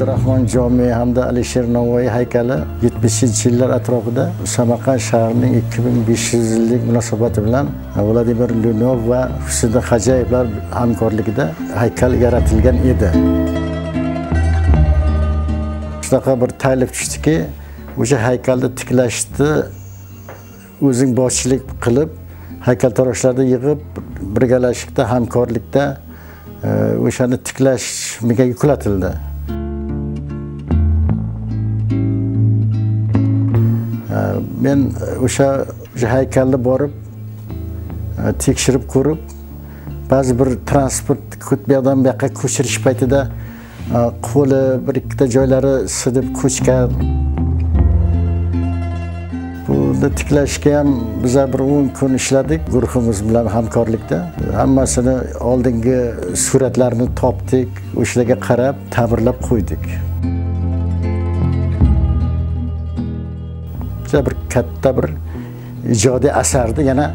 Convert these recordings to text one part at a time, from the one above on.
Abdurahmon Jomiy hamda Alisher Navoiy haykali 70-yillar atrofida Samarqand shahrining 2500 yillik munosabati bilan Vladimir Lunov va Husniddin Xajayevlar hamkorligida haykal yaratilgan edi. Shunaqa bir taklif tushdiki, o'sha haykalni tiklashni o'zing boshchilik qilib, haykaltaroshlarni yig'ib, birgalashikda, hamkorlikda o'shani tiklash menga yuklatildi. Men o'sha haykalni borib tekshirib ko'rib, ba'zi bir transport bu yoqdan bu yoqqa ko'chirish paytida qo'li bir ikkita joylari sinib ko'chgan. Buni tiklashga ham biza bir 10 kun ishladik guruhimiz bilan hamkorlikda. Hammasini oldingi suratlarni topdik, o'shalarga qarab ta'mirlab qo'ydik. Juda bir katta bir ijodiy asarni yana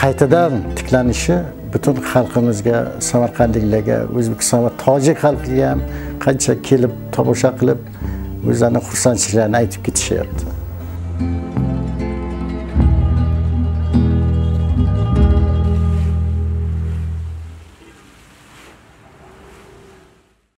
qaytadan tiklanishi butun xalqimizga, samarqandliklarga, O'zbekiston va tojik xalqiga ham qancha kelib tomosha qilib o'zlarining xursandchiliklarini aytib ketishyapti.